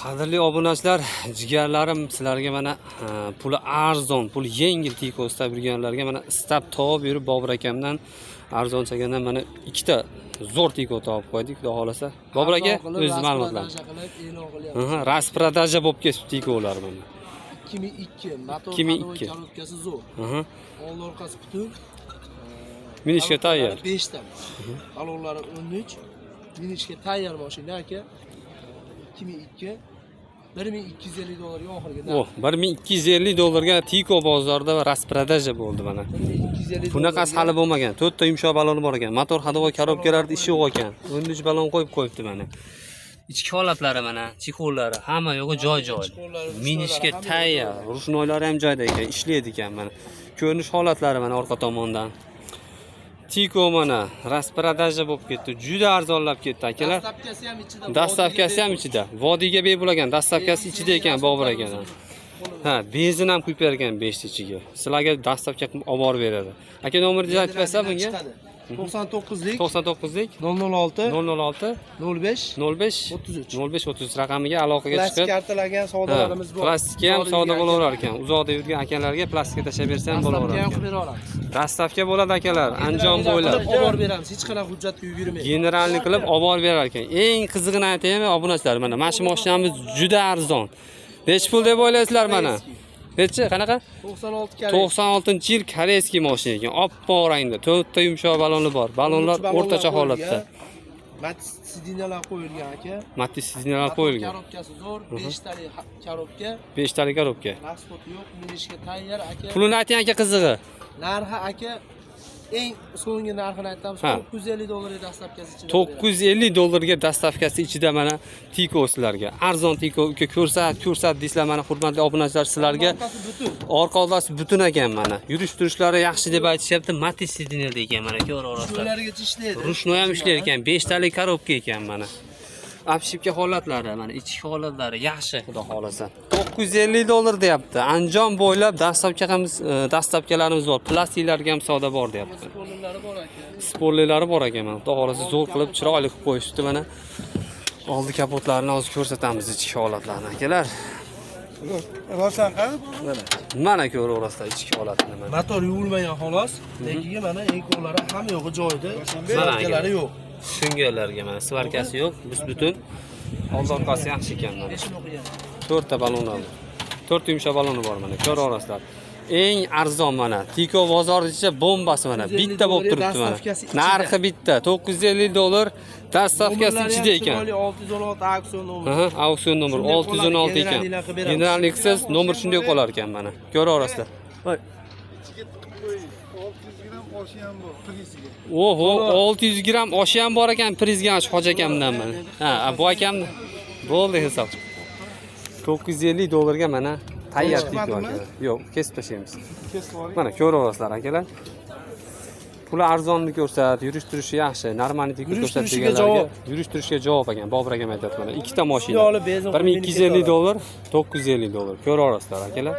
Qadrli obunachilar, jigarlarim, sizlarga mana puli arzon, puli yengil Tiko istab yurganlarga mana istab topib yurib Bobur akamdan arzon chagandan mana ikkita zo'r Tiko topib qo'ydik, xudo xohlasa. Bobur aka, o'zingiz ma'lumotlar. Qilib e'lon qilyapmiz. Распродажа bo'lib ketibdi Tikolar mana. 2002 motor, 2002. ходовой, коробка si zo'r. Oldi orqasi butun. Minishga tayyor. 5 ta. Balonlari 13. Minishga tayyor mashina, aka. 2002, 1250 dollarga oxirgi narx. Oh, 1250 dollarga Tiko bozorida распродажа bo'ldi mana. 1250. Bunaqasi hali bo'lmagan. To'rtta yumshoq baloni bor ekan. Motor, ходовой, коробка larda ishi yo'q ekan. 13 balon qo'yib qo'yibdi mana. Ichki holatlari mana, чехол lari hamma yo'g'i joy-joyida. Чехол lari, Minishga ручной lari hamma tayyor. Ручной lari ham joyida ekan, ishlaydi ekan mana. Ko'rinish holatlari mana orqa tomondan. Tiko mana распродажа bo'lib ketdi. Juda arzonlab ketdi, akalar. Доставка si ham ichida. Доставка si ham ichida. Vodiyga bepul ekan, доставка si ichida ekan Bobur akadan. Ha, benzin ham quyib bergan 5 ichiga. Sizlarga доставка qilib olib borib beradi. Aka, nomeringizni aytib bersa bunga? 99lik 99lik 006 006 05 05 33. 05 33 raqamiga aloqaga Plastik chiqib, kartalarga ham ha, savdolarimiz bor. Plastikka ham savdo bo'laverar ekan. Uzoqda yurgan akalarga plastikka tashlab bersa ham bo'laverar Доставка ham ekan. qilib bera olamiz. Доставка bo'ladi, akalar, Andijon bo'ylab. Qilib olib borib beramiz. Hech qanaqa hujjatga yugurmaydi. Генеральный qilib olib borib berar ekan. Eng qizig'ini aytaymi, obunachilar, mana shu mashinamiz juda arzon. Nechi pul deb o'ylaysizlar mana? Nechi? Qanaqa? 96 корейский. 96-yil корейский mashina ekan. Oppoq rangda, to'rtta yumshoq baloni bor. Balonlar o'rtacha holatda. Matiz сиденья lar qo'yilgan, aka. Matiz сиденья lar qo'yilgan. Коробка si zo'r, 5 talik коробка, 5 talik коробка. Расход yo'q, minishga tayyor, aka. Pulini ayting, aka, qizig'i. Narxi, aka, eng so'nggi narxini aytamiz. 950 dollarga доставка si ichida. 950 dollarga доставка si ichida mana Tiko sizlarga. Arzon Tiko, uka, ko'rsat, ko'rsat deysizlar mana, hurmatli obunachilar, sizlarga. Orqasi butun. Orqa oldasi butun ekan mana. Yurish turishlari yaxshi deb aytishyapti. Matiz сиденье da ekan mana, ko'raverasizlar. Shulargacha ishlaydi. Ручной ham ishlar ekan. 5 talik коробка ekan mana. Обшивка holatlari, mana ichki holatlari yaxshi, xudo xohlasa. 950 dollar deyapti. Andijon bo'ylab доставка qamiz, доставка larimiz bor. Plastiklarga ham savdo bor deyapti. Spoilerlari bor, aka. Spoilerlari bor ekan mana. Xudo xohlasa zo'r qilib, chiroyli qilib qo'yishibdi mana. Oldi kapotlarini hozir ko'rsatamiz, ichki holatlarini, akalar. Roshan qani? Mana ko'raverasizlar ichki holatini mana. Motor yuvilmagan xolos. Lekin mana enkovlari hamma yo'g'i joyida. Mana Сварка lari yo'q. Shungalarga mana сварка si yo'q, bus butun. Oldi orqasi yaxshi ekan mana. Beshini o'qigan. To'rtta baloni bor. To'rtta yumshoq baloni bor mana, ko'raverasizlar. Eng arzon mana. Tiko bozor ichida bombasi mana. 950 Bitta bo'lib turibdi mana. Доставка si ichida. Narxi bitta, 950 dollar, доставка si Nomerlari ham ichida ekan. chiroyli, 616 auksion nomer. Aha, auksion nomer Shunday 616 ekan. qoladi, генеральный qilib beramiz. Генеральный qilsangiz nomer shunday qolar ekan mana. Ko'raverasizlar. Ichiga tiqib qo'ying. 600 gramm oshi ham bor priziga. Oho, 600 gramm oshi ham bor ekan prizga shu hoji akamdan mana. Ha, bu akamni. Bo'ldi hisob. 950 dollarga mana tayyor Tiko Chiqmadimi? akalar. Yo'q, kesib tashlaymiz. Kesib oling. Mana ko'raverasizlar, akalar. Puli arzonni ko'rsat, yurish turishi yaxshi, нормальный Tiko Yurish ko'rsat turishiga deganlarga javob. Yurish turishiga javob ekan. Bobur akam aytyapti mana ikkita mashina. Olib benzin 1250 dollar, 950 dollar. Ko'raverasizlar, akalar.